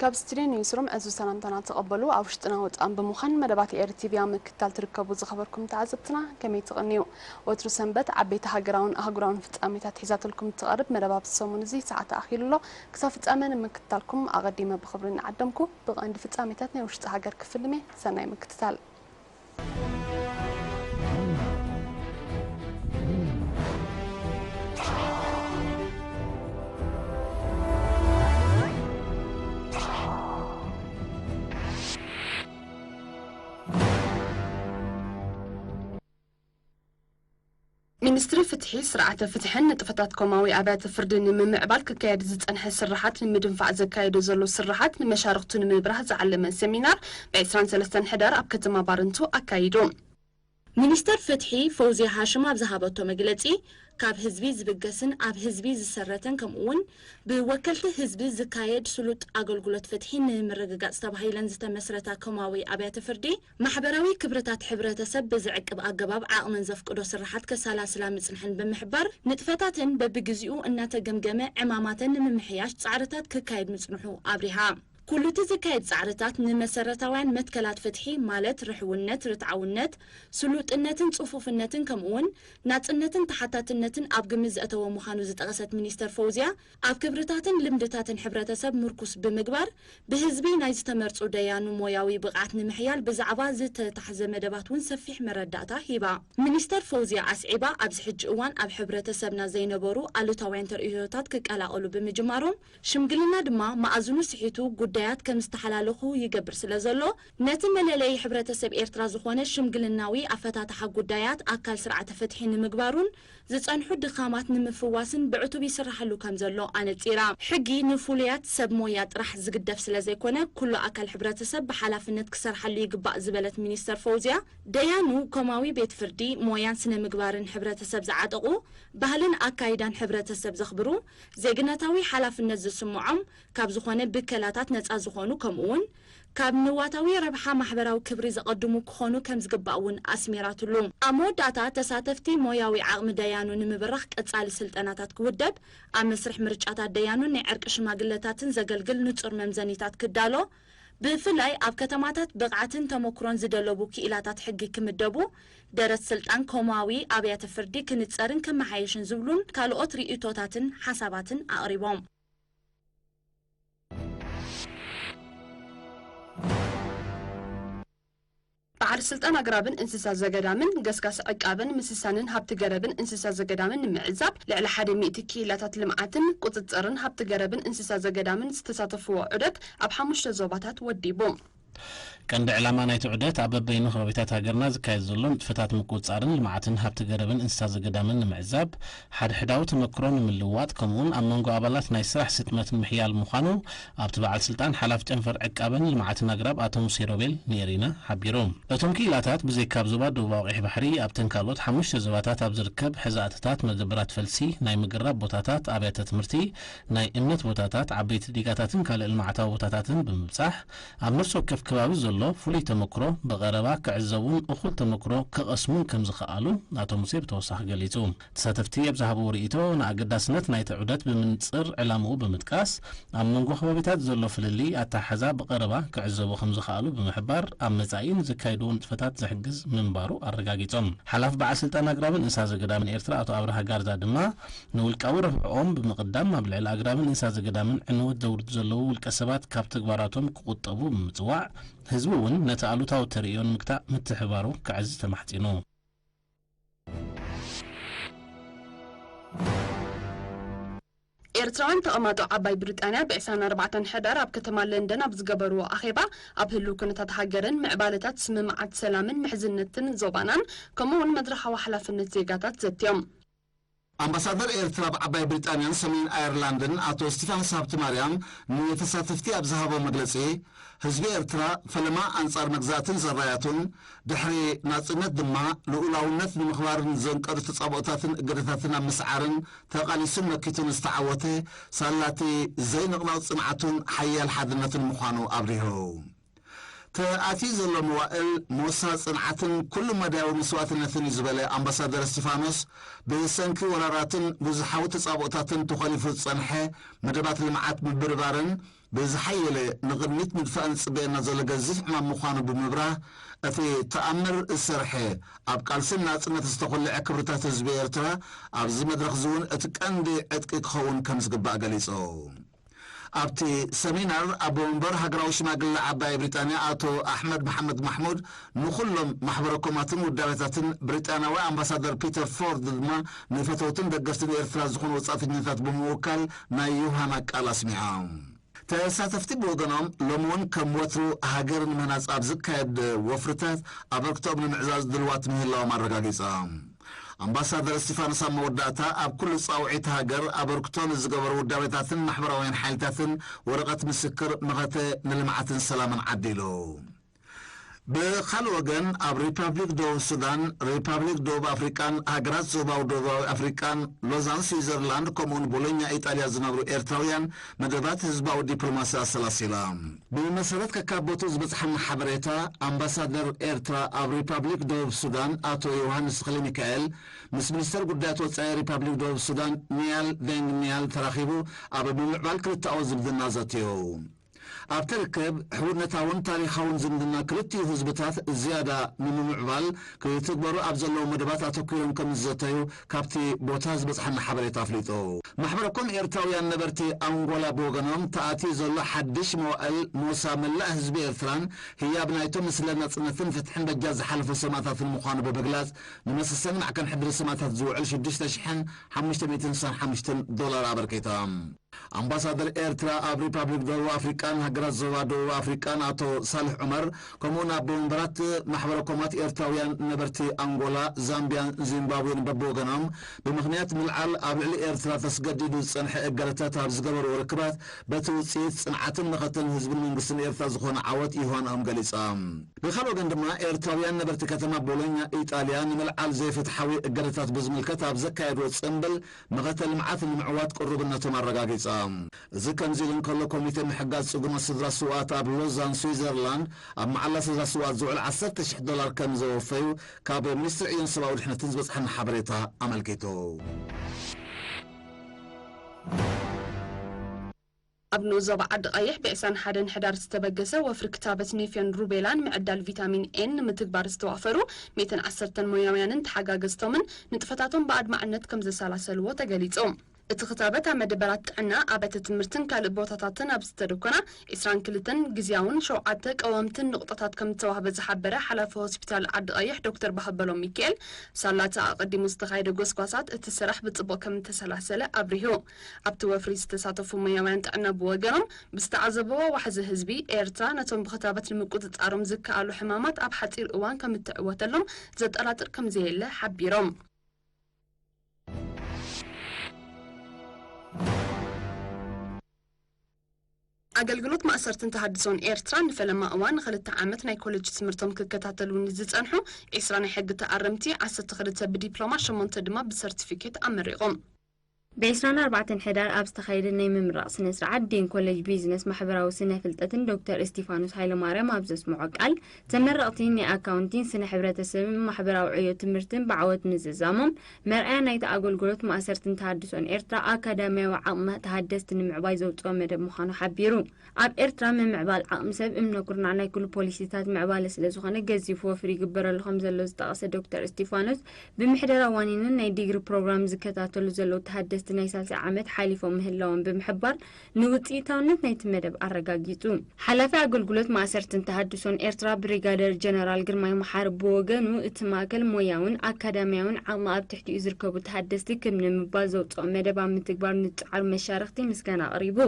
ካብ ስትድዮ ኒውስሩም ዕዙዝ ሰላምታና ተቐበሉ። ኣብ ውሽጥና ወጻእን ብምዃን መደባት ኤሪ ቲቪ ኣብ ምክትታል ትርከቡ ዝኸበርኩም ተዓዘብትና ከመይ ትቕንዩ? ወትሩ ሰንበት ዓበይቲ ሃገራውን ኣህጉራውን ፍጻሜታት ሒዛትልኩም እትቐርብ መደብ ኣብዚ ሰሙን እዚ ሰዓት ኣኺሉ ኣሎ። ክሳብ ፍጻሜ ንምክትታልኩም ኣቐዲመ ብኽብሪ እናዓደምኩ ብቐንዲ ፍጻሜታት ናይ ውሽጢ ሃገር ክፍልም እየ። ሰናይ ምክትታል። ሚኒስትሪ ፍትሒ፣ ስርዓተ ፍትሕን ንጥፈታት ኮማዊ ኣብያተ ፍርዲ ንምምዕባል ክካየድ ዝጸንሐ ስርሓት ንምድንፋዕ ዘካየዶ ዘሎ ስርሓት ንመሻርኽቱ ንምብራህ ዝዓለመ ሰሚናር ብ ዕስራን ሰለስተን ሕዳር ኣብ ከተማ ባረንቱ ኣካይዱ። ሚኒስተር ፍትሒ ፈውዝያ ሃሽም ኣብ ዝሃበቶ መግለጺ፣ ካብ ህዝቢ ዝብገስን ኣብ ህዝቢ ዝሰረተን ከምኡውን ብወከልቲ ህዝቢ ዝካየድ ስሉጥ ኣገልግሎት ፍትሒ ንምርግጋጽ ተባሂለን ዝተመስረታ ኮማዊ ኣብያተ ፍርዲ፣ ማሕበራዊ ክብርታት ሕብረተሰብ ብዝዕቅብ ኣገባብ ዓቕመን ዘፍቅዶ ስርሓት ከሰላስላ ምጽንሐን ብምሕባር፣ ንጥፈታተን በብግዚኡ እናተገምገመ ዕማማተን ንምምሕያሽ ጻዕርታት ክካየድ ምጽንሑ ኣብሪሃ። ኩሉ እቲ ዝካየድ ጻዕርታት ንመሰረታውያን መትከላት ፍትሒ ማለት ርሕውነት፣ ርትዓውነት፣ ስሉጥነትን ጽፉፍነትን ከምኡውን ናጽነትን ተሓታትነትን ኣብ ግምት ዘእተወ ምዃኑ ዝጠቐሰት ሚኒስተር ፈውዝያ፣ ኣብ ክብርታትን ልምድታትን ሕብረተሰብ ምርኩስ ብምግባር፣ ብህዝቢ ናይ ዝተመርጹ ደያኑ ሞያዊ ብቕዓት ንምሕያል ብዛዕባ ዝተታሕዘ መደባት እውን ሰፊሕ መረዳእታ ሂባ። ሚኒስተር ፈውዝያ ኣስዒባ፣ ኣብዚ ሕጂ እዋን ኣብ ሕብረተሰብና ዘይነበሩ ኣሉታውያን ተርእዮታት ክቀላቐሉ ብምጅማሮም፣ ሽምግልና ድማ መኣዝኑ ስሒቱ ጉዳያት ከም ዝተሓላለኹ ይገብር ስለ ዘሎ፣ ነቲ መለለዪ ሕብረተሰብ ኤርትራ ዝኾነ ሽምግልናዊ ኣፈታትሓ ጉዳያት ኣካል ስርዓተ ፍትሒ ንምግባሩን ዝጸንሑ ድኻማት ንምፍዋስን ብዕቱብ ይስርሓሉ ከም ዘሎ ኣነጺራ። ሕጊ ንፍሉያት ሰብ ሞያ ጥራሕ ዝግደፍ ስለ ዘይኮነ፣ ኩሉ ኣካል ሕብረተሰብ ብሓላፍነት ክሰርሓሉ ይግባእ ዝበለት ሚኒስተር ፈውዝያ፣ ደያኑ ኮማዊ ቤት ፍርዲ ሞያን ስነ ምግባርን ሕብረተሰብ ዝዓጠቑ፣ ባህልን ኣካይዳን ሕብረተሰብ ዘኽብሩ፣ ዜግነታዊ ሓላፍነት ዝስምዖም ካብ ዝኾነ ብከላታት ነጻ ዝኾኑ፣ ከምኡውን ካብ ንዋታዊ ረብሓ ማሕበራዊ ክብሪ ዘቐድሙ ክኾኑ ከም ዝግባእ እውን ኣስሚራትሉ። ኣብ መወዳእታ፣ ተሳተፍቲ ሞያዊ ዓቕሚ ደያኑ ንምብራኽ ቀጻሊ ስልጠናታት ክውደብ፣ ኣብ መስርሕ ምርጫታት ደያኑን ናይ ዕርቂ ሽማግለታትን ዘገልግል ንጹር መምዘኒታት ክዳሎ፣ ብፍላይ ኣብ ከተማታት ብቕዓትን ተመክሮን ዝደለቡ ክኢላታት ሕጊ ክምደቡ፣ ደረት ስልጣን ኮማዊ ኣብያተ ፍርዲ ክንጸርን ክመሓየሽን ዝብሉን ካልኦት ርእይቶታትን ሓሳባትን ኣቕሪቦም። በዓል ስልጣን ኣግራብን እንስሳ ዘገዳምን ገስጋስ ዕቃብን ምስሳንን ሃብቲ ገረብን እንስሳ ዘገዳምን ንምዕዛብ ልዕሊ ሓደ ሚእቲ ክኢላታት ልምዓትን ቁጽጽርን ሃብቲ ገረብን እንስሳ ዘገዳምን ዝተሳተፍዎ ዑደት ኣብ ሓሙሽተ ዞባታት ወዲቡ። ቀንዲ ዕላማ ናይቲ ዑደት ኣብ በበይኑ ከባቢታት ሃገርና ዝካየድ ዘሎ ንጥፈታት ምቁጽጻርን ልምዓትን ሃብቲ ገረብን እንስሳ ዘገዳምን ንምዕዛብ፣ ሓድሕዳዊ ተመክሮ ንምልውዋጥ፣ ከምኡውን ኣብ መንጎ ኣባላት ናይ ስራሕ ስጥመት ንምሕያል ምዃኑ ኣብቲ በዓል ስልጣን ሓላፊ ጨንፈር ዕቃበን ልምዓትን ኣግራብ ኣቶ ሙሴ ሮቤል ንኤሪና ሓቢሩ። እቶም ክኢላታት ብዘይካ ኣብ ዞባ ደቡባዊ ቀይሕ ባሕሪ፣ ኣብተን ካልኦት ሓሙሽተ ዞባታት ኣብ ዝርከብ ሕዛእትታት፣ መደብራት ፈልሲ፣ ናይ ምግራብ ቦታታት፣ ኣብያተ ትምህርቲ፣ ናይ እምነት ቦታታት፣ ዓበይቲ ዲጋታትን ካልእ ልምዓታዊ ቦታታትን ብምብጻሕ፣ ኣብ ነፍሲ ወከፍ ከባቢ ዘሎ ፍሉይ ተመክሮ ብቐረባ ክዕዘቡን እኹል ተመክሮ ክቐስሙን ከም ዝኸኣሉ ኣቶ ሙሴ ብተወሳኺ ገሊጹ። ተሳተፍቲ ኣብ ዝሃብዎ ርእይቶ፣ ንኣገዳስነት ናይቲ ዑደት ብምንጽር ዕላምኡ ብምጥቃስ፣ ኣብ መንጎ ከባቢታት ዘሎ ፍልልይ ኣተሓሕዛ ብቐረባ ክዕዘቡ ከም ዝኸኣሉ ብምሕባር፣ ኣብ መጻኢ ንዘካየድዎ ንጥፈታት ዝሕግዝ ምንባሩ ኣረጋጊጾም። ሓላፊ በዓል ስልጣን ኣግራብን እንስሳ ዘገዳምን ኤርትራ ኣቶ ኣብርሃ ጋርዛ ድማ፣ ንውልቃዊ ረብሕኦም ብምቕዳም፣ ኣብ ልዕሊ ኣግራብን እንስሳ ዘገዳምን ዕንወት ዘውርዱ ዘለዉ ውልቀ ሰባት ካብ ተግባራቶም ክቑጠቡ ብምጽዋዕ፣ ህዝቢ እውን ነቲ ኣሉታዊ ተርእዮ ንምግታእ ምትሕብባሩ ክዕዝዝ ተማሕጺኑ። ኤርትራውያን ተቐማጦ ዓባይ ብሪጣንያ ብ ዕስራን ኣርባዕተን ሕዳር ኣብ ከተማ ለንደን ኣብ ዝገበርዎ ኣኼባ፣ ኣብ ህልው ኩነታት ሃገርን ምዕባለታት ስምምዓት ሰላምን ምሕዝነትን ዞባናን፣ ከምኡ እውን መድረኻዊ ሓላፍነት ዜጋታት ዘትዮም። ኣምባሳደር ኤርትራ ኣብ ዓባይ ብሪጣንያን ሰሜን ኣየርላንድን ኣቶ እስቲፋኖስ ሃብተማርያም ንተሳተፍቲ ኣብ ዝሃቦ መግለጺ፣ ህዝቢ ኤርትራ ፈለማ ኣንጻር መግዛእትን ዘራያቱን፣ ድሕሪ ናጽነት ድማ ልኡላውነት ንምኽባርን ዘንቀዱ ተጻብኦታትን እገዳታትን ኣብ ምስዓርን ተቓሊሱን መኪቱን ዝተዓወተ፣ ሳላቲ ዘይንቕናቕ ጽንዓቱን ሓያል ሓድነቱን ምዃኑ ኣብሪሁ። ተኣትዩ ዘሎ መዋእል ሞሳ ጽንዓትን ኩሉ መዳያዊ መስዋእትነትን እዩ ዝበለ ኣምባሳደር እስቲፋኖስ፣ ብሰንኪ ወራራትን ብዙሓዊ ተጻብኦታትን ተኾሊፉ ዝጸንሐ መደባት ልምዓት ምብርባርን ብዝሓየለ ንቕድሚት ምድፋእን ዝጽበየና ዘሎ ገዚፍ ዕማም ምዃኑ ብምብራህ፣ እቲ ተኣምር ዝሰርሐ ኣብ ቃልስን ናጽነት ዝተኾልዐ ክብርታት ህዝቢ ኤርትራ ኣብዚ መድረኽ እዚ እውን እቲ ቀንዲ ዕጥቂ ክኸውን ከም ዝግባእ ገሊጹ። ኣብቲ ሰሚናር ኣቦ መንበር ሃገራዊ ሽማግለ ዓባይ ብሪጣንያ ኣቶ ኣሕመድ መሓመድ ማሕሙድ ንኹሎም ማሕበረ ኮማትን ውዳቤታትን ብሪጣንያዊ ኣምባሳደር ፒተር ፎርድ ድማ ንፈተውትን ደገፍትን ኤርትራ ዝኾኑ ወጻእተኛታት ብምውካል ናይ ዮሃና ቃል ኣስሚዖም። ተሳተፍቲ ብወገኖም ሎሚ እውን ከም ወትሩ ሃገር ንምህናጽ ኣብ ዝካየድ ወፍርታት ኣበርክቶኦም ንምዕዛዝ ድልዋት ምህላዎም ኣረጋጊጾም። ኣምባሳደር እስቲፋኖስ ኣብ መወዳእታ ኣብ ኩሉ ጻውዒት ሃገር ኣበርክቶ ንዝገበሩ ውዳቤታትን ማሕበራውያን ሓይልታትን ወረቐት ምስክር መኸተ ንልምዓትን ሰላምን ዓዲሉ። ብኻልእ ወገን ኣብ ሪፓብሊክ ደቡብ ሱዳን፣ ሪፓብሊክ ደቡብ ኣፍሪቃን ሃገራት ዞባዊ ደቡባዊ ኣፍሪቃን ሎዛን ስዊዘርላንድ ከምኡውን ቦሎኛ ኢጣልያ ዝነብሩ ኤርትራውያን መደባት ህዝባዊ ዲፕሎማሲ ኣሰላሲሎም። ብመሰረት ከካብ ቦትኡ ዝበጽሓና ሓበሬታ፣ ኣምባሳደር ኤርትራ ኣብ ሪፓብሊክ ደቡብ ሱዳን ኣቶ ዮሃንስ ተኽለሚካኤል ምስ ሚኒስተር ጉዳያት ወጻኢ ሪፓብሊክ ደቡብ ሱዳን ኒያል ቬንግ ኒያል ተራኺቡ ኣብ ምምዕባል ክልተኣዊ ዝምድና ዘትዩ። ኣብቲ ርክብ፣ ሕውነታውን ታሪኻውን ዝምድና ክልቲኡ ህዝብታት ዝያዳ ንምምዕባል ክትግበሩ ኣብ ዘለዉ መደባት ኣተኲሮም ከም ዝዘተዩ ካብቲ ቦታ ዝበጽሓና ሓበሬታ ኣፍሊጡ። ማሕበረኮም ኤርትራውያን ነበርቲ ኣንጎላ ብወገኖም፣ ተኣትዩ ዘሎ ሓድሽ መዋእል ሞሳ መላእ ህዝቢ ኤርትራን ህያብ ናይቶም ንስለ ናጽነትን ፍትሕን በጃ ዝሓለፉ ሰማእታትን ምዃኑ ብምግላጽ፣ ንመሰሰኒ ማዕከን ሕድሪ ሰማእታት ዝውዕል ሽዱሽተ ሽሕን ሓሙሽተ ሚእትን ስሳን ሓሙሽተን ዶላር ኣበርኪቶም። ኣምባሳደር ኤርትራ ኣብ ሪፓብሊክ ደቡብ ኣፍሪቃን ሃገራት ዞባ ደቡብ ኣፍሪቃን ኣቶ ሳልሕ ዑመር፣ ከምኡውን ኣቦ መንበራት ማሕበረ ኮማት ኤርትራውያን ነበርቲ ኣንጎላ፣ ዛምቢያን ዚምባብዌን በብወገኖም፣ ብምኽንያት ምልዓል ኣብ ልዕሊ ኤርትራ ተስገዲዱ ዝጸንሐ እገዳታት ኣብ ዝገበርዎ ርክባት፣ በቲ ውጽኢት ጽንዓትን መኸተን ህዝብን መንግስትን ኤርትራ ዝኾነ ዓወት ይሆንኦም ገሊጾም። ብኻልእ ወገን ድማ፣ ኤርትራውያን ነበርቲ ከተማ ቦሎኛ ኢጣልያ፣ ንምልዓል ዘይፍትሓዊ እገዳታት ብዝምልከት ኣብ ዘካየድዎ ጽምብል፣ መኸተ ልምዓት ንምዕዋት ቅሩብነቶም ኣረጋጊጾም። እዚ ከምዚ ኢሉ እንከሎ፣ ኮሚቴ ምሕጋዝ ጽጉማት ስድራ ስውኣት ኣብ ሎዛን ስዊዘርላንድ ኣብ መዓላ ስድራ ስውኣት ዝውዕል ዓሰርተ ሽሕ ዶላር ከም ዘወፈዩ ካብ ሚኒስትሪ ዕዮን ሰብኣዊ ድሕነትን ዝበጽሓና ሓበሬታ ኣመልኪቱ። ኣብ ንኡስ ዞባ ዓዲ ቀይሕ ብ ዕስራን ሓደን ሕዳር ዝተበገሰ ወፍሪ ክታበት ኔፍዮን ሩቤላን ምዕዳል ቪታሚን ኤን ንምትግባር ዝተዋፈሩ ሚእትን ዓሰርተን ሞያውያንን ተሓጋገዝቶምን ንጥፈታቶም ብኣድማዕነት ከም ዘሰላሰልዎ ተገሊጹ። እቲ ክታበት ኣብ መደበራት ጥዕና፣ ኣብያተ ትምህርትን ካልእ ቦታታትን ኣብ ዝተደኮና ዕስራን ክልተን ግዝያውን ሸውዓተ ቀወምትን ንቑጣታት ከም ዝተዋህበ ዝሓበረ ሓላፊ ሆስፒታል ዓዲ ቀይሕ ዶክተር ባህበሎም ሚካኤል፣ ሳላታ ኣቐዲሙ ዝተኻየደ ጎስጓሳት እቲ ስራሕ ብጽቡቕ ከም እተሰላሰለ ኣብሪሁ። ኣብቲ ወፍሪ ዝተሳተፉ ሞያውያን ጥዕና ብወገኖም፣ ብዝተዓዘብዎ ዋሕዚ ህዝቢ ኤርትራ ነቶም ብኽታበት ንምቁጽጻሮም ዝከኣሉ ሕማማት ኣብ ሓጺር እዋን ከም እትዕወተሎም ዘጠራጥር ከም ዘየለ ሓቢሮም። ኣገልግሎት ማእሰርትን ተሃድሶን ኤርትራ ንፈለማ እዋን ንኽልተ ዓመት ናይ ኮሌጅ ትምህርቶም ክከታተሉ ንዝጸንሑ ዕስራ ናይ ሕጊ ተኣረምቲ፣ ዓሰርተ ክልተ ብዲፕሎማ፣ ሸሞንተ ድማ ብሰርቲፊኬት ኣመሪቖም። ብ ዕስራን ኣርባዕተን ሕዳር ኣብ ዝተኻየደ ናይ ምምራቕ ስነ ስርዓት፣ ዲን ኮሌጅ ቢዝነስ ማሕበራዊ ስነ ፍልጠትን ዶክተር እስቲፋኖስ ሃይለማርያም ኣብ ዘስምዖ ቃል፣ ተመረቕቲ ናይ ኣካውንቲን፣ ስነ ሕብረተሰብን ማሕበራዊ ዕዮ ትምህርትን ብዓወት ምዝዛሞም፣ መርኣያ ናይቲ ኣገልግሎት ማእሰርትን ተሃድሶን ኤርትራ ኣካዳሚያዊ ዓቕሚ ተሃደስቲ ንምዕባይ ዘውጽኦ መደብ ምዃኑ ሓቢሩ። ኣብ ኤርትራ ምምዕባል ዓቕሚ ሰብ እምነ ኩርናዕ ናይ ኩሉ ፖሊሲታት ምዕባለ ስለ ዝኾነ፣ ገዚፍ ወፍሪ ይግበረሉ ከም ዘሎ ዝጠቐሰ ዶክተር እስቲፋኖስ፣ ብምሕደራ ዋኒንን ናይ ዲግሪ ፕሮግራም ዝከታተሉ ዘለዉ ተሃደስቲ ናይ ሳልሳይ ዓመት ሓሊፎም ምህላዎም ብምሕባር፣ ንውጽኢታውነት ናይቲ መደብ ኣረጋጊጹ። ሓላፊ ኣገልግሎት ማእሰርትን ተሃድሶን ኤርትራ ብሪጋደር ጀነራል ግርማይ መሓሪ ብወገኑ፣ እቲ ማእከል ሞያውን ኣካዳሚያውን ዓቕሚ ኣብ ትሕቲኡ ዝርከቡ ተሃደስቲ ክብ ንምባል ዘውጽኦ መደብ ኣብ ምትግባር ንዝጸዓሩ መሻርኽቲ ምስጋና ኣቕሪቡ።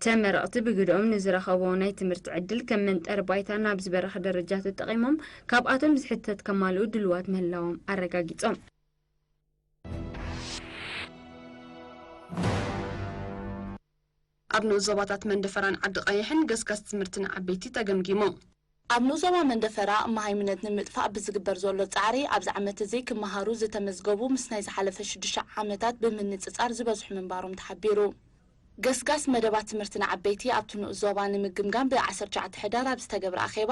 ተመረቕቲ ብግደኦም ንዝረኸብዎ ናይ ትምህርቲ ዕድል ከም መንጠሪ ባይታ ናብ ዝበረኸ ደረጃ ተጠቒሞም ካብኣቶም ዝሕተት ከማልኡ ድልዋት ምህላዎም ኣረጋጊጾም። ኣብ ንኡስ ዞባታት መንደፈራን ዓዲ ቀይሕን ገስጋስ ትምህርቲ ንዓበይቲ ተገምጊሙ። ኣብ ንኡስ ዞባ መንደፈራ መሃይምነት ንምጥፋእ ብዝግበር ዘሎ ጻዕሪ ኣብዚ ዓመት እዚ ክመሃሩ ዝተመዝገቡ ምስ ናይ ዝሓለፈ ሽዱሽተ ዓመታት ብምንጽጻር ዝበዝሑ ምንባሮም ተሓቢሩ። ገስጋስ መደባት ትምህርቲ ንዓበይቲ ኣብቲ ንኡስ ዞባ ንምግምጋም ብ ዓሰርተ ትሽዓተ ሕዳር ኣብ ዝተገብረ ኣኼባ፣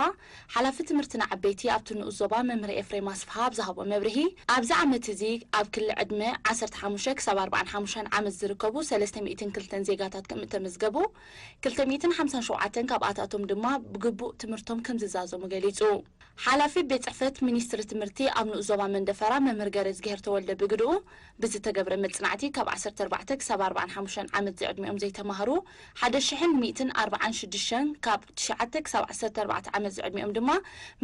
ሓላፊ ትምህርቲ ንዓበይቲ ኣብቲ ንኡስ ዞባ መምህር ኤፍሬም ኣስፍሃ ኣብ ዝሃቦ መብርሂ፣ ኣብዚ ዓመት እዚ ኣብ ክሊ ዕድመ ዓሰርተ ሓሙሽተ ክሳብ ኣርባዓን ሓሙሽተን ዓመት ዝርከቡ ሰለስተ ሚእትን ክልተን ዜጋታት ከም እተመዝገቡ፣ ክልተ ሚእትን ሓምሳን ሸውዓተን ካብኣታቶም ድማ ብግቡእ ትምህርቶም ከም ዝዛዘሙ ገሊጹ። ሓላፊ ቤት ጽሕፈት ሚኒስትሪ ትምህርቲ ኣብ ንኡስ ዞባ መንደፈራ መምህር ገረዝግሄር ተወልደ ብግድኡ፣ ብዝተገብረ መጽናዕቲ ካብ ዓሰርተ ኣርባዕተ ክሳብ ኣርባዓን ሓሙሽተን ዓመት ዝዕድሚኦም ዘይተማህሩ ሓደ ሽሕን ሚእትን ኣርባዓን ሽዱሽተን፣ ካብ ትሽዓተ ክሳብ ዓሰርተ ኣርባዕተ ዓመት ዝዕድሚኦም ድማ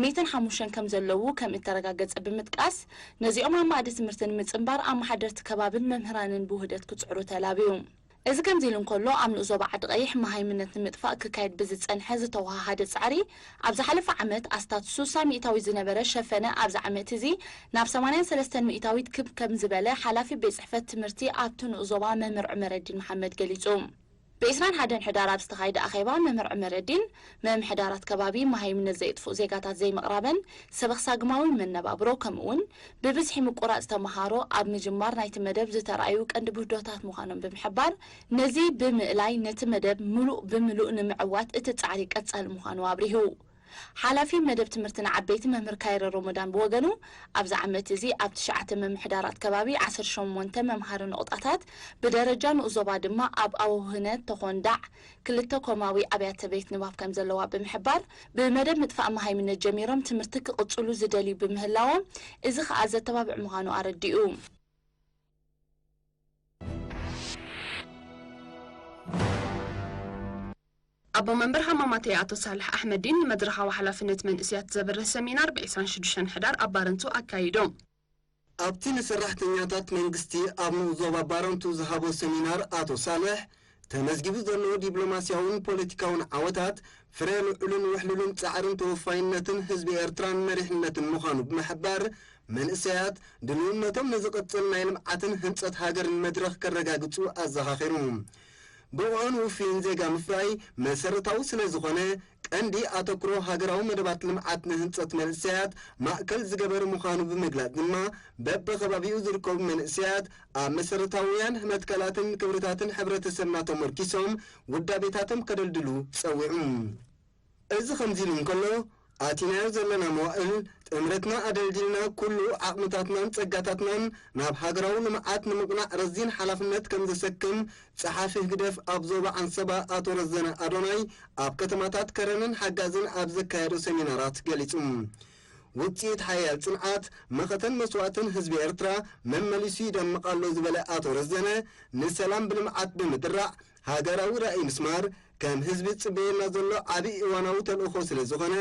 ሚእትን ሓሙሽተን ከም ዘለዉ ከም እተረጋገጸ ብምጥቃስ፣ ነዚኦም ኣብ ማእዲ ትምህርቲ ንምጽንባር ኣመሓደርቲ ከባብን መምህራንን ብውህደት ክጽዕሩ ተላብዩ። እዚ ከምዚ ኢሉ እንከሎ፣ ኣብ ንኡስ ዞባ ዓዲ ቀይሕ መሃይምነት ንምጥፋእ ክካየድ ብዝጸንሐ ዝተወሃሃደ ጻዕሪ፣ ኣብ ዝሓለፈ ዓመት ኣስታት ሱሳ ሚእታዊት ዝነበረ ሸፈነ ኣብዚ ዓመት እዚ ናብ ሰማንያን ሰለስተን ሚእታዊት ክብ ከም ዝበለ ሓላፊ ቤት ጽሕፈት ትምህርቲ ኣብቲ ንኡስ ዞባ መምህር ዑመረዲን መሓመድ ገሊጹ። ብ ዕስራን ሓደን ሕዳር ኣብ ዝተኻየደ ኣኼባ መምህር ዑመረዲን፣ ምምሕዳራት ከባቢ መሃይምነት ዘየጥፍኡ ዜጋታት ዘይምቕራበን ሰበኽ ሳግማዊ መነባብሮ ከምኡውን ብብዝሒ ምቁራጽ ተመሃሮ ኣብ ምጅማር ናይቲ መደብ ዝተራእዩ ቀንዲ ብህዶታት ምዃኖም ብምሕባር፣ ነዚ ብምእላይ ነቲ መደብ ምሉእ ብምሉእ ንምዕዋት እቲ ጻዕሪ ቀጻሊ ምዃኑ ኣብሪሁ። ሓላፊ መደብ ትምህርቲ ንዓበይቲ መምህር ካይረ ሮሞዳን ብወገኑ፣ ኣብዚ ዓመት እዚ ኣብ ትሽዓተ ምምሕዳራት ከባቢ ዓሰርተ ሸሞንተ መምሃሪ ነቑጣታት ብደረጃ ንኡስ ዞባ ድማ ኣብ ኣውህነት ተኾንዳዕ ክልተ ኮማዊ ኣብያተ ቤት ንባብ ከም ዘለዋ ብምሕባር፣ ብመደብ ምጥፋእ መሃይምነት ጀሚሮም ትምህርቲ ክቕጽሉ ዝደልዩ ብምህላዎም፣ እዚ ከኣ ዘተባብዕ ምዃኑ ኣረዲኡ። ኣቦ መንበር ሃማማተይ ኣቶ ሳልሕ ኣሕመዲን ንመድረኻዊ ሓላፍነት መንእሰያት ዘብርህ ሰሚናር ብ ዕስራን ሽዱሽተን ሕዳር ኣብ ባረንቱ ኣካይዶም። ኣብቲ ንሰራሕተኛታት መንግስቲ ኣብ ንኡስ ዞባ ባረንቱ ዝሃቦ ሰሚናር ኣቶ ሳልሕ፣ ተመዝጊቡ ዘሎ ዲፕሎማስያውን ፖለቲካውን ዓወታት ፍረ ልዑልን ውሕሉልን ጻዕርን ተወፋይነትን ህዝቢ ኤርትራን መሪሕነትን ምዃኑ ብምሕባር፣ መንእሰያት ድልውነቶም ንዝቕጽል ናይ ልምዓትን ህንጸት ሃገርን መድረኽ ከረጋግጹ ኣዘኻኺሩ። ብቑዕን ውፉይን ዜጋ ምፍራይ መሰረታዊ ስለ ዝኾነ፣ ቀንዲ ኣተኩሮ ሃገራዊ መደባት ልምዓት ንህንጸት መንእሰያት ማእከል ዝገበረ ምዃኑ ብምግላጽ ድማ፣ በብኸባቢኡ ዝርከቡ መንእሰያት ኣብ መሰረታውያን መትከላትን ክብርታትን ሕብረተሰብና ተመርኪሶም ውዳቤታቶም ከደልድሉ ጸዊዑ። እዚ ከምዚ ኢሉ እንከሎ፣ ኣቲናዮ ዘለና መዋእል ጥምረትና ኣደልዲልና ኩሉ ዓቕምታትናን ጸጋታትናን ናብ ሃገራዊ ልምዓት ንምቕናዕ ረዚን ሓላፍነት ከም ዘሰክም ጸሓፊ ህግደፍ ኣብ ዞባ ዓንሰባ ኣቶ ረዘነ ኣዶናይ ኣብ ከተማታት ከረንን ሓጋዝን ኣብ ዘካየዶ ሰሚናራት ገሊጹ። ውጽኢት ሓያል ጽንዓት፣ መኸተን መስዋእትን ህዝቢ ኤርትራ መመሊሱ ይደምቕ ኣሎ ዝበለ ኣቶ ረዘነ፣ ንሰላም ብልምዓት ብምድራዕ ሃገራዊ ራእይ ምስማር ከም ህዝቢ ዝጽበየና ዘሎ ዓቢ እዋናዊ ተልእኾ ስለ ዝኾነ፣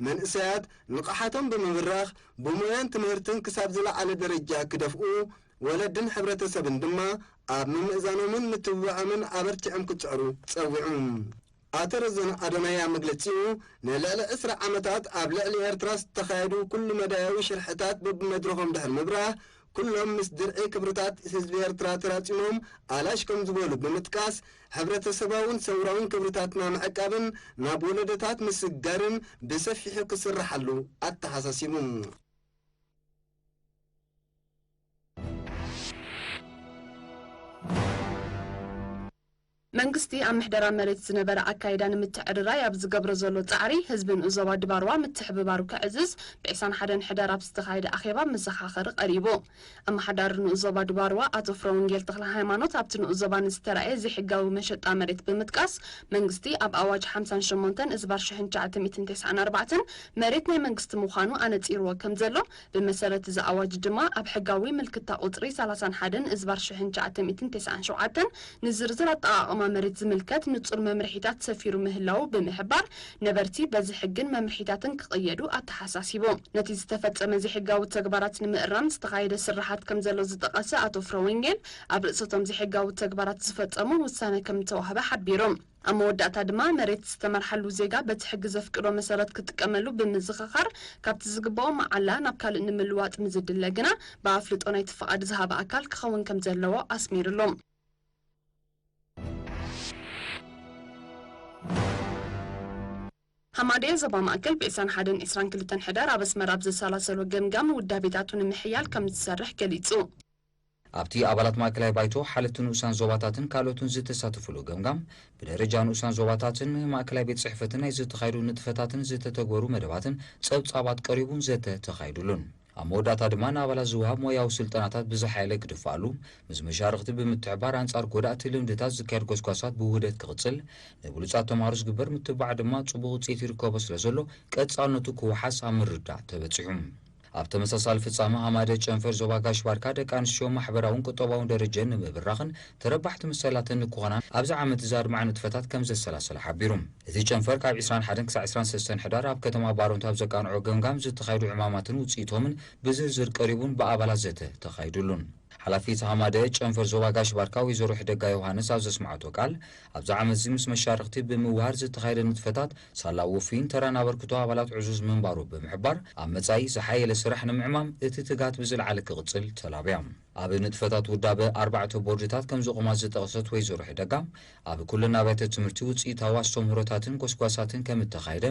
መንእሰያት ንቕሓቶም ብምብራኽ ብሞያን ትምህርትን ክሳብ ዝለዓለ ደረጃ ክደፍኡ፣ ወለድን ሕብረተሰብን ድማ ኣብ ምምእዛኖምን ምትብባዖምን ኣበርቲዖም ክጽዕሩ ጸዊዑ። ኣቶ ረዘነ ኣዶናይ ኣብ መግለጺኡ፣ ንልዕሊ ዕስራ ዓመታት ኣብ ልዕሊ ኤርትራ ዝተኻየዱ ኩሉ መዳያዊ ሽርሕታት በብመድረኾም ድሕሪ ምብራህ፣ ኩሎም ምስ ድርዒ ክብርታት ህዝቢ ኤርትራ ተራጺሞም ኣላሽ ከም ዝበሉ ብምጥቃስ፣ ሕብረተሰባውን ሰውራውን ክብርታትና ምዕቃብን ናብ ወለዶታት ምስጋርን ብሰፊሑ ክስርሓሉ ኣተሓሳሲቡ። መንግስቲ ኣብ ምሕደራ መሬት ዝነበረ ኣካይዳ ንምትዕርራይ ኣብ ዝገብሮ ዘሎ ጻዕሪ፣ ህዝቢ ንኡስ ዞባ ድባርዋ ምትሕብባሩ ከዕዝዝ፣ ብ ዕስራን ሓደን ሕዳር ኣብ ዝተኻየደ ኣኼባ መዘኻኸሪ ቀሪቡ። ኣመሓዳሪ ንኡስ ዞባ ድባርዋ ኣቶ ፍረወንጌል ተኽለሃይማኖት፣ ኣብቲ ንኡስ ዞባ ንዝተራእየ ዘይሕጋዊ መሸጣ መሬት ብምጥቃስ፣ መንግስቲ ኣብ ኣዋጅ ሓምሳን ሸሞንተን እዝባር ሽሕን ትሽዓተ ሚእትን ተስዓን ኣርባዕተን መሬት ናይ መንግስቲ ምዃኑ ኣነጺርዎ ከም ዘሎ፣ ብመሰረት እዚ ኣዋጅ ድማ ኣብ ሕጋዊ ምልክታ ቁጽሪ ሰላሳን ሓደን እዝባር ሽሕን ትሽዓተ ሚእትን ተስዓን ሸውዓተን ንዝርዝር ኣጠቓቕማ መሬት ዝምልከት ንጹር መምርሒታት ሰፊሩ ምህላዉ ብምሕባር፣ ነበርቲ በዚ ሕግን መምርሒታትን ክቕየዱ ኣተሓሳሲቡ። ነቲ ዝተፈጸመ ዘይሕጋዊ ተግባራት ንምእራም ዝተኻየደ ስርሓት ከም ዘሎ ዝጠቐሰ ኣቶ ፍረወንጌል፣ ኣብ ርእሰቶም ዘይሕጋዊ ተግባራት ዝፈጸሙ ውሳነ ከም ዝተዋህበ ሓቢሩ። ኣብ መወዳእታ ድማ፣ መሬት ዝተመርሓሉ ዜጋ በቲ ሕጊ ዘፍቅዶ መሰረት ክጥቀመሉ ብምዝኽኻር፣ ካብቲ ዝግብኦ መዓላ ናብ ካልእ ንምልዋጥ ምዝድለ ግና፣ ብኣፍልጦ ናይቲ ፍቓድ ዝሃበ ኣካል ክኸውን ከም ዘለዎ ኣስሚርሉ። ሃማደኤ ዞባ ማእከል ብ ዕስራን ሓደን ዕስራን ክልተን ሕዳር ኣብ ኣስመራ ኣብ ዘሰላሰሎ ገምጋም ውዳቤታቱ ንምሕያል ከም ዝሰርሕ ገሊጹ። ኣብቲ ኣባላት ማእከላይ ባይቶ፣ ሓለፍቲ ንኡሳን ዞባታትን ካልኦትን ዝተሳተፉሉ ገምጋም፣ ብደረጃ ንኡሳን ዞባታትን ማእከላይ ቤት ጽሕፈትን ናይ ዝተኻየዱ ንጥፈታትን ዝተተግበሩ መደባትን ጸብጻባት ቀሪቡን ዘተ ተኻይዱሉን። ኣብ መወዳእታ ድማ ንኣባላት ዝወሃብ ሞያዊ ስልጠናታት ብዝሓየለ ክድፋኣሉ፣ ምስ መሻርኽቲ ብምትሕባር ኣንጻር ጎዳእቲ ልምድታት ዝካየድ ጎስጓሳት ብውህደት ክቕጽል፣ ንብሉጻት ተምሃሮ ዝግበር ምትብባዕ ድማ ጽቡቕ ውጽኢት ይርከቦ ስለ ዘሎ ቀጻልነቱ ክወሓስ ኣብ ምርዳእ ተበጺሑ። ኣብ ተመሳሳሊ ፍጻመ ሃማደ ጨንፈር ዞባ ጋሽ ባርካ ደቂ ኣንስትዮ ማሕበራውን ቁጠባውን ደረጀን ንምብራኽን ተረባሕቲ መሰላተን ንክኾናን ኣብዚ ዓመት እዚ ኣድማዒ ንጥፈታት ከም ዘሰላሰለ ሓቢሩ። እቲ ጨንፈር ካብ ዕስራን ሓደን ክሳዕ ዕስራን ሰለስተን ሕዳር ኣብ ከተማ ባሮንት ኣብ ዘቃንዖ ገምጋም ዝተኻየዱ ዕማማትን ውፅኢቶምን ብዝርዝር ቀሪቡን ብኣባላት ዘተ ተኻይዱሉን። ሓላፊት ሃማደ ጨንፈር ዞባ ጋሽ ባርካ ወይዘሮ ሕደጋ ዮሃንስ ኣብ ዘስማዕቶ ቃል፣ ኣብዚ ዓመት እዚ ምስ መሻርኽቲ ብምውሃር ዝተኻየደ ንጥፈታት ሳላ ውፉይን ተራን ኣበርክቶ ኣባላት ዕዙዝ ምንባሩ ብምሕባር፣ ኣብ መጻኢ ዝሓየለ ስራሕ ንምዕማም እቲ ትጋት ብዝለዓለ ክቕጽል ተላብያ። ኣብ ንጥፈታት ውዳበ ኣርባዕተ ቦርድታት ከም ዝቑማ ዝጠቕሰት ወይዘሮ ሕደጋ፣ ኣብ ኩለን ኣብያተ ትምህርቲ ውጽኢታዊ ኣስተምህሮታትን ጎስጓሳትን ከም እተኻየደ፣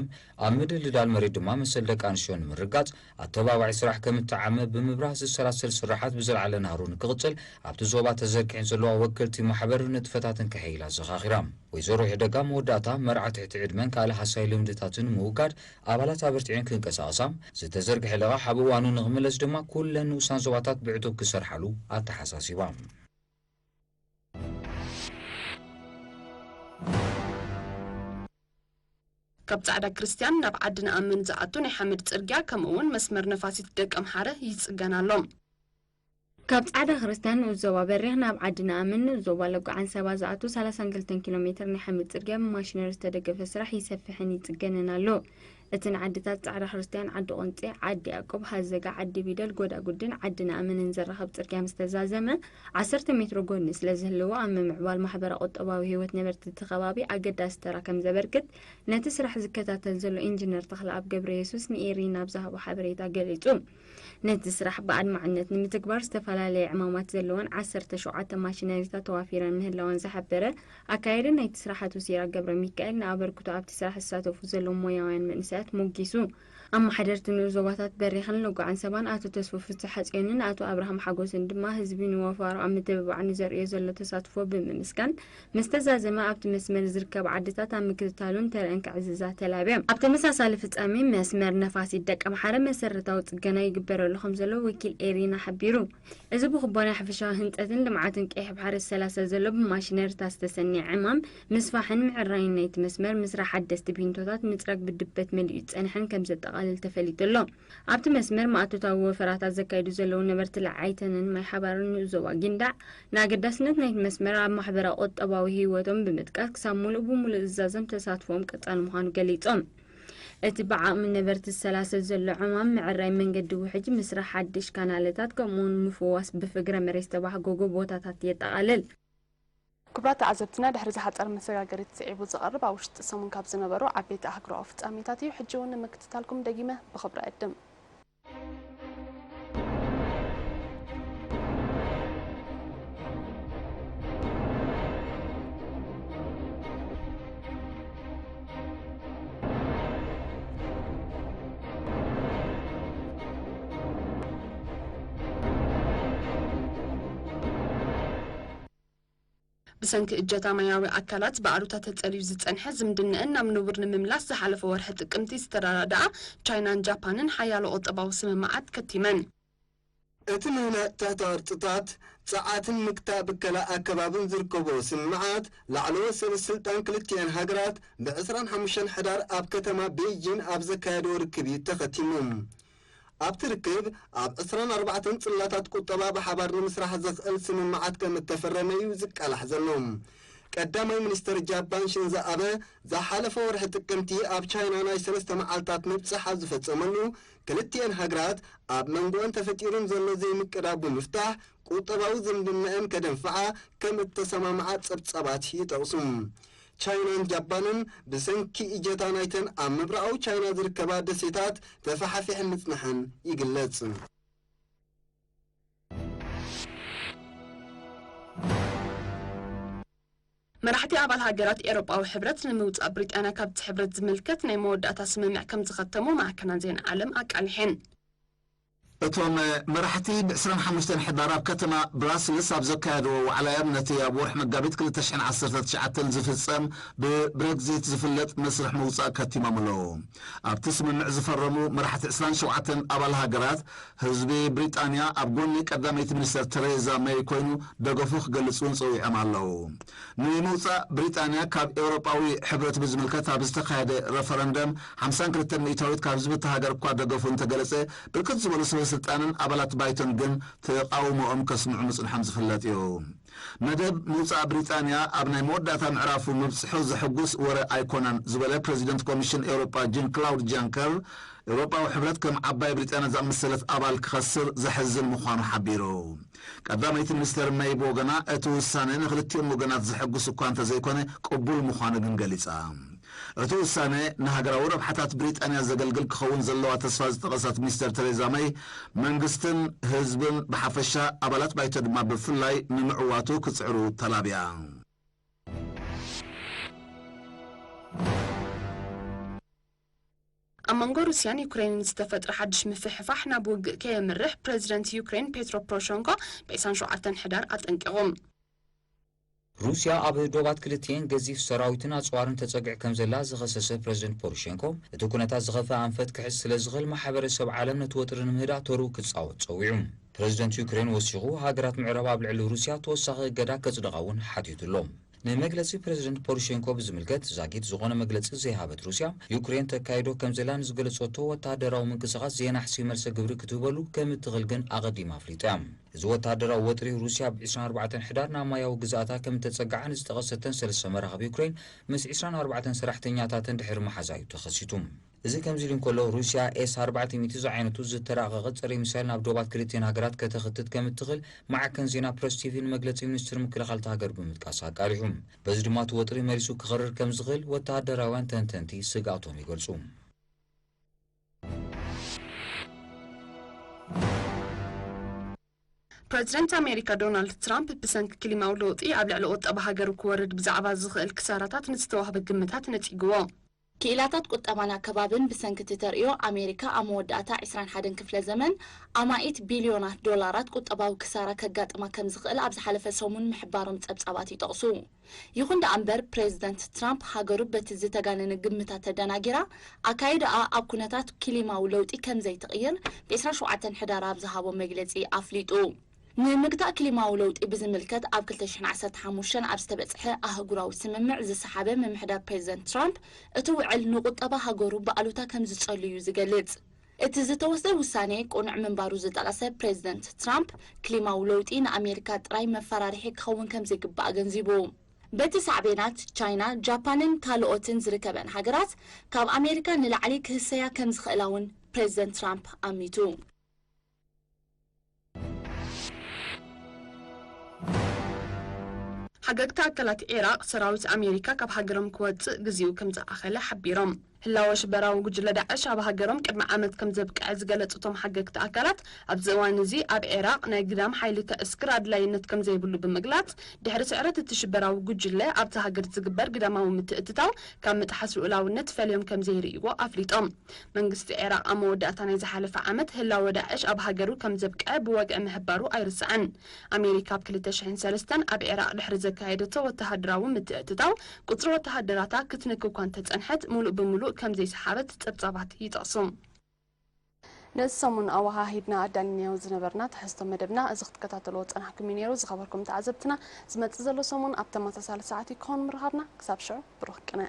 ኣብ ምድልዳል መሬት ድማ መሰል ደቂ ኣንስትዮ ንምርጋጽ ኣተባባዒ ስራሕ ከም እተዓመ ብምብራህ፣ ዝሰላሰል ስራሓት ብዝለዓለ ናህሩ ንክቕጽል ኣብቲ ዞባ ተዘርጊሐን ዘለዋ ወከልቲ ማሕበር ንጥፈታተን ከሐይላ ኣዘኻኺራ። ወይዘሮ ሕደጋ መወዳእታ፣ መርዓ ትሕቲ ዕድመን ካልእ ሃሳይ ልምድታትን ንምውጋድ ኣባላት ኣበርቲዐን ክንቀሳቐሳ፣ ዝተዘርግሐ ልቓሕ ኣብ እዋኑ ንኽምለስ ድማ ኩለን ንኡሳን ዞባታት ብዕቱብ ክሰርሓሉ ኣተሓሳሲባ። ካብ ጻዕዳ ክርስቲያን ናብ ዓዲ ንኣምን ዝኣቱ ናይ ሓመድ ጽርግያ፣ ከምኡ እውን መስመር ነፋሲት ደቀምሓረ ይጽገን ኣሎ። ካብ ጻዕዳ ክርስቲያን ንኡስ ዞባ በሪኽ ናብ ዓዲ ንኣምን ንኡስ ዞባ ለጓዓን ሰባ ዝኣቱ ሰላሳን ክልተን ኪሎ ሜትር ናይ ሓመድ ጽርግያ ብማሽነሪ ዝተደገፈ ስራሕ ይሰፍሕን ይጽገንን ኣሎ። እቲ ንዓድታት ጻዕዳ ክርስቲያን፣ ዓዲ ቆንጼ፣ ዓዲ ያዕቆብ፣ ሃዘጋ፣ ዓዲ ቢደል፣ ጎዳጉድን ዓዲ ንኣምንን ዘራኽብ ጽርግያ ምስ ተዛዘመ፣ ዓሰርተ ሜትሮ ጎድኒ ስለ ዝህልዎ፣ ኣብ ምምዕባል ማሕበረ ቁጠባዊ ህይወት ነበርቲ እቲ ከባቢ ኣገዳሲ ተራ ከም ዘበርክት ነቲ ስራሕ ዝከታተል ዘሎ ኢንጂነር ተኽለኣብ ገብረየሱስ ንኤሪና ኣብ ዝሃቦ ሓበሬታ ገሊጹ። ነቲ ስራሕ ብኣድማዕነት ንምትግባር ዝተፈላለየ ዕማማት ዘለወን ዓሰርተ ሸውዓተ ማሽነሪታት ተዋፊረን ምህላወን ዝሓበረ ኣካያዲ ናይቲ ስራሓቱ ሲራክ ገብረ ሚካኤል፣ ንኣበርክቶ ኣብቲ ስራሕ ዝሳተፉ ዘለዉ ሞያውያን መንእሰያት ሞጊሱ። ኣመሓደርቲ ንኡስ ዞባታት በሪኽን ለጓዓን ሰባን ኣቶ ተስፉ ፍስሓጽዮንን ኣቶ ኣብርሃም ሓጎስን ድማ፣ ህዝቢ ንወፋሩ ኣብ ምትብባዕ ንዘርእዮ ዘሎ ተሳትፎ ብምምስጋን፣ ምስ ተዛዘመ ኣብቲ መስመር ዝርከባ ዓድታት ኣብ ምክትታሉን ተረአን ከዕዝዛ ተላብዮም። ኣብ ተመሳሳሊ ፍጻሜ፣ መስመር ነፋሲት ደቀምሓረ መሰረታዊ ጽገና ይግበረሉ ከም ዘሎ ወኪል ኤሪና ሓቢሩ። እዚ ብክቦ ናይ ሓፈሻዊ ህንጸትን ልምዓትን ቀይሕ ባሕሪ ዝሰላሰል ዘሎ ብማሽነሪታት ዝተሰነየ ዕማም ምስፋሕን ምዕራይን ናይቲ መስመር፣ ምስራሕ ሓደስቲ ቢንቶታት፣ ምጽራግ ብድበት መሊኡ ዝጸንሐን ከም ዘጠቓልል ተፈሊጡ ኣሎ። ኣብቲ መስመር ማእቶታዊ ወፈራታት ዘካይዱ ዘለዉ ነበርቲ ለዓይተንን ማይ ሓባርን ንኡስ ዞባ ጊንዳዕ፣ ንኣገዳስነት ናይቲ መስመር ኣብ ማሕበራዊ ቁጠባዊ ህይወቶም ብምጥቃስ፣ ክሳብ ሙሉእ ብሙሉእ ዝዛዘም ተሳትፎኦም ቀጻሊ ምዃኑ ገሊጾም። እቲ ብዓቕሚ ነበርቲ ዝሰላሰል ዘሎ ዕማም ምዕራይ መንገዲ ውሕጅ፣ ምስራሕ ሓድሽ ካናለታት፣ ከምኡውን ምፍዋስ ብፍግረ መሬት ዝተባህጎጉ ቦታታት የጠቓልል። ክቡራት ተዓዘብትና፣ ድሕሪ እዚ ሓጻር መሰጋገሪት ስዒቡ ዝቐርብ ኣብ ውሽጢ ሰሙን ካብ ዝነበሩ ዓበይቲ ኣህጉራዊ ፍጻሜታት እዩ። ሕጂ እውን ንምክትታልኩም ደጊመ ብኽብሪ እዕድም። ብሰንኪ እጀታ ማያዊ ኣካላት ብኣሉታ ተጸልዩ ዝጸንሐ ዝምድነኣን ናብ ንቡር ንምምላስ ዝሓለፈ ወርሒ ጥቅምቲ ዝተረዳድኣ ቻይናን ጃፓንን ሓያሎ ቁጠባዊ ስምምዓት ከቲመን። እቲ ምህናጽ ትሕተ ቅርጽታት ጸዓትን ምክታእ ብከላ ኣከባብን ዝርከቦ ስምምዓት ላዕለዎት ሰበ ስልጣን ክልቲኣን ሃገራት ብ ዕስራን ሓሙሽተን ሕዳር ኣብ ከተማ ቤይጂን ኣብ ዘካየድዎ ርክብ እዩ ተኸቲሙ። ኣብቲ ርክብ፣ ኣብ ዕስራን ኣርባዕተን ጽላታት ቁጠባ ብሓባር ንምስራሕ ዘኽእል ስምምዓት ከም እተፈረመ እዩ ዝቃላሕ ዘሎ። ቀዳማይ ሚኒስተር ጃፓን ሽንዞ ኣበ ዝሓለፈ ወርሒ ጥቅምቲ ኣብ ቻይና ናይ ሰለስተ መዓልታት ምብጻሕ ኣብ ዝፈጸመሉ፣ ክልቲኤን ሃገራት ኣብ መንጎኣን ተፈጢሩን ዘሎ ዘይምቅዳብ ብምፍታሕ ቁጠባዊ ዝምድናኣን ከደንፍዓ ከም እተሰማምዓ ጸብጻባት ይጠቕሱ። ቻይናን ጃፓንን ብሰንኪ እጀታ ናይተን ኣብ ምብራቓዊ ቻይና ዝርከባ ደሴታት ተፈሓፊሐን ምጽንሐን ይግለጽ። መራሕቲ ኣባል ሃገራት ኤውሮጳዊ ሕብረት ንምውጻእ ብሪጣንያ ካብቲ ሕብረት ዝምልከት ናይ መወዳእታ ስምምዕ ከም ዝኸተሙ ማዕከናት ዜና ዓለም ኣቃሊሐን። እቶም መራሕቲ ብ ዕስራን ሓሙሽተን ሕዳር ኣብ ከተማ ብራስልስ ኣብ ዘካየድዎ ዋዕላ እዮም ነቲ ኣብ ወርሒ መጋቢት ክልተ ሽሕን ዓሰርተ ትሽዓተን ዝፍጸም ብብረግዚት ዝፍለጥ መስርሕ ምውጻእ ከቲሞም ኣለዉ። ኣብቲ ስምምዕ ዝፈረሙ መራሕቲ ዕስራን ሸውዓተን ኣባል ሃገራት፣ ህዝቢ ብሪጣንያ ኣብ ጎኒ ቀዳመይቲ ሚኒስተር ተሬዛ መይ ኮይኑ ደገፉ ክገልጽ እውን ጸዊዖም ኣለዉ። ንምውጻእ ብሪጣንያ ካብ ኤውሮጳዊ ሕብረት ብዝምልከት ኣብ ዝተኻየደ ረፈረንደም ሓምሳን ክልተን ሚእታዊት ካብ ህዝቢ እቲ ሃገር እኳ ደገፉ እንተገለጸ፣ ብርክት ዝበሉ ሰበ ስልጣንን ኣባላት ባይቶን ግን ተቓውሞኦም ከስምዑ ምጽንሖም ዝፍለጥ እዩ። መደብ ምውጻእ ብሪጣንያ ኣብ ናይ መወዳእታ ምዕራፉ ምብጽሑ ዘሐጉስ ወረ ኣይኮነን ዝበለ ፕረዚደንት ኮሚሽን ኤውሮጳ ጂን ክላውድ ጃንከር፣ ኤውሮጳዊ ሕብረት ከም ዓባይ ብሪጣንያ ዝኣመሰለት ኣባል ክኸስር ዘሕዝን ምዃኑ ሓቢሩ። ቀዳመይቲ ሚኒስተር መይ ብወገና፣ እቲ ውሳነ ንክልቲኦም ወገናት ዘሐጉስ እኳ እንተዘይኮነ ቅቡል ምዃኑ ግን ገሊጻ። እቲ ውሳነ ንሃገራዊ ረብሓታት ብሪጣንያ ዘገልግል ክኸውን ዘለዋ ተስፋ ዝጠቐሰት ሚኒስተር ተሬዛ መይ፣ መንግስትን ህዝብን ብሓፈሻ ኣባላት ባይቶ ድማ ብፍላይ ንምዕዋቱ ክጽዕሩ ተላብያ። ኣብ መንጎ ሩስያን ዩክሬንን ዝተፈጥረ ሓድሽ ምፍሕፋሕ ናብ ውግእ ከየምርሕ ፕረዚደንት ዩክሬን ፔትሮ ፖሮሸንኮ ብ ዕስራን ሸውዓተን ሕዳር ኣጠንቂቑ። ሩስያ ኣብ ዶባት ክልቲኤን ገዚፍ ሰራዊትን ኣጽዋርን ተጸግዕ ከም ዘላ ዝኸሰሰ ፕረዚደንት ፖሮሸንኮ፣ እቲ ኩነታት ዝኸፍአ ኣንፈት ክሕዝ ስለ ዝኽእል ማሕበረሰብ ዓለም ነቲ ወጥሪ ንምህዳእ ተርኡ ክጻወት ጸዊዑ። ፕረዚደንት ዩክሬን ወሲኹ፣ ሃገራት ምዕራብ ኣብ ልዕሊ ሩስያ ተወሳኺ እገዳ ከጽድቓ እውን ሓቲቱ ኣሎ። ንመግለጺ ፕረዚደንት ፖሮሸንኮ ብዝምልከት ዛጊት ዝኾነ መግለጺ ዘይሃበት ሩስያ፣ ዩክሬን ተካይዶ ከም ዘላ ንዝገለጸቶ ወተሃደራዊ ምንቅስቓስ ዘየናሕሲ መልሰ ግብሪ ክትህበሉ ከም እትኽእል ግን ኣቐዲማ ኣፍሊጣ እያ። እዚ ወተሃደራዊ ወጥሪ ሩስያ ብ ዕስራን ኣርባዕተን ሕዳር ናብ ማያዊ ግዝኣታ ከም እተጸግዓ ንዝጠቐሰተን ሰለስተ መራኽብ ዩክሬን ምስ ዕስራን ኣርባዕተን ሰራሕተኛታተን ድሕሪ ምሓዛ እዩ ተኸሲቱ። እዚ ከምዚ ኢሉ እንከሎ፣ ሩስያ ኤስ ኣርባዕተ ሚእቲ ዝዓይነቱ ዝተራቐቐ ጸረ ሚሳይል ናብ ዶባት ክልቲኤን ሃገራት ከተኽትት ከም እትኽእል ማዕከን ዜና ፕረስ ቲቪ ንመግለጺ ሚኒስትሪ ምክልኻል እታ ሃገር ብምጥቃስ ኣቃሊሑ። በዚ ድማ እቲ ወጥሪ መሊሱ ክኸርር ከም ዝኽእል ወተሃደራውያን ተንተንቲ ስግኣቶም ይገልጹ። ፕረዚደንት ኣሜሪካ ዶናልድ ትራምፕ ብሰንኪ ክሊማዊ ለውጢ ኣብ ልዕሊ ቁጠባ ሃገሩ ክወርድ ብዛዕባ ዝኽእል ክሳራታት ንዝተዋህበ ግምታት ነጺግዎ። ክኢላታት ቁጠባን ኣከባብን ብሰንኪ እቲ ተርእዮ ኣሜሪካ ኣብ መወዳእታ ዕስራን ሓደን ክፍለ ዘመን ኣማኢት ቢልዮናት ዶላራት ቁጠባዊ ክሳራ ከጋጥማ ከም ዝኽእል ኣብ ዝሓለፈ ሰሙን ምሕባሮም ጸብጻባት ይጠቕሱ። ይኹን ደኣ እምበር፣ ፕሬዚደንት ትራምፕ ሃገሩ በቲ ዝተጋነነ ግምታት ተደናጊራ፣ ኣካይዳኣ ኣብ ኩነታት ክሊማዊ ለውጢ ከም ዘይትቕይር ብ ዕስራን ሸውዓተን ሕዳር ኣብ ዝሃቦ መግለጺ ኣፍሊጡ። ንምግታእ ክሊማዊ ለውጢ ብዝምልከት ኣብ ክልተ ሽሕን ዓሰርተ ሓሙሽተን ኣብ ዝተበጽሐ ኣህጉራዊ ስምምዕ ዝሰሓበ ምምሕዳር ፕሬዚደንት ትራምፕ፣ እቲ ውዕል ንቁጠባ ሃገሩ ብኣሉታ ከም ዝጸሉ እዩ ዝገልጽ። እቲ ዝተወስደ ውሳኔ ቅኑዕ ምንባሩ ዝጠቐሰ ፕሬዚደንት ትራምፕ፣ ክሊማዊ ለውጢ ንኣሜሪካ ጥራይ መፈራርሒ ክኸውን ከም ዘይግባእ ኣገንዚቡ። በቲ ሳዕቤናት፣ ቻይና፣ ጃፓንን ካልኦትን ዝርከበን ሃገራት ካብ ኣሜሪካ ንላዕሊ ክህሰያ ከም ዝኽእላ እውን ፕሬዚደንት ትራምፕ ኣሚቱ። ሓገግቲ ኣካላት ዒራቕ፣ ሰራዊት ኣሜሪካ ካብ ሃገሮም ክወጽእ ግዜኡ ከም ዝኣኸለ ሓቢሮም። ህላወ ሽበራዊ ጉጅለ ዳዕሽ ኣብ ሃገሮም ቅድሚ ዓመት ከም ዘብቅዐ ዝገለጹ እቶም ሓገግቲ ኣካላት፣ ኣብዚ እዋን እዚ ኣብ ዒራቕ ናይ ግዳም ሓይሊ ከእስክር ኣድላይነት ከም ዘይብሉ ብምግላጽ፣ ድሕሪ ስዕረት እቲ ሽበራዊ ጉጅለ ኣብቲ ሃገር ዝግበር ግዳማዊ ምትእትታው ካብ ምጥሓስ ልኡላውነት ፈልዮም ከም ዘይርእይዎ ኣፍሊጦም። መንግስቲ ዒራቕ ኣብ መወዳእታ ናይ ዝሓለፈ ዓመት ህላወ ዳዕሽ ኣብ ሃገሩ ከም ዘብቅዐ ብወግዒ ምሕባሩ ኣይርሳዕን። ኣሜሪካ ኣብ ክልተ ሽሕን ሰለስተን ኣብ ዒራቕ ድሕሪ ዘካየደቶ ወተሃደራዊ ምትእትታው፣ ቁጽሪ ወተሃደራታ ክትንኪ እኳ እንተጸንሐት፣ ምሉእ ብምሉእ ከም ዘይሰሓበት ጸብጻባት ይጠቕሱ። ነዚ ሰሙን ኣወሃሂድና ኣዳልናዮ ዝነበርና ትሕዝቶ መደብና እዚ ክትከታተልዎ ጸናሕኩም እዩ ነይሩ። ዝኸበርኩም ተዓዘብትና፣ ዝመጽእ ዘሎ ሰሙን ኣብ ተመሳሳሊ ሰዓት እዩ ክኸውን ምርኻብና። ክሳብ ሽዑ፣ ብሩኽ ቅነ።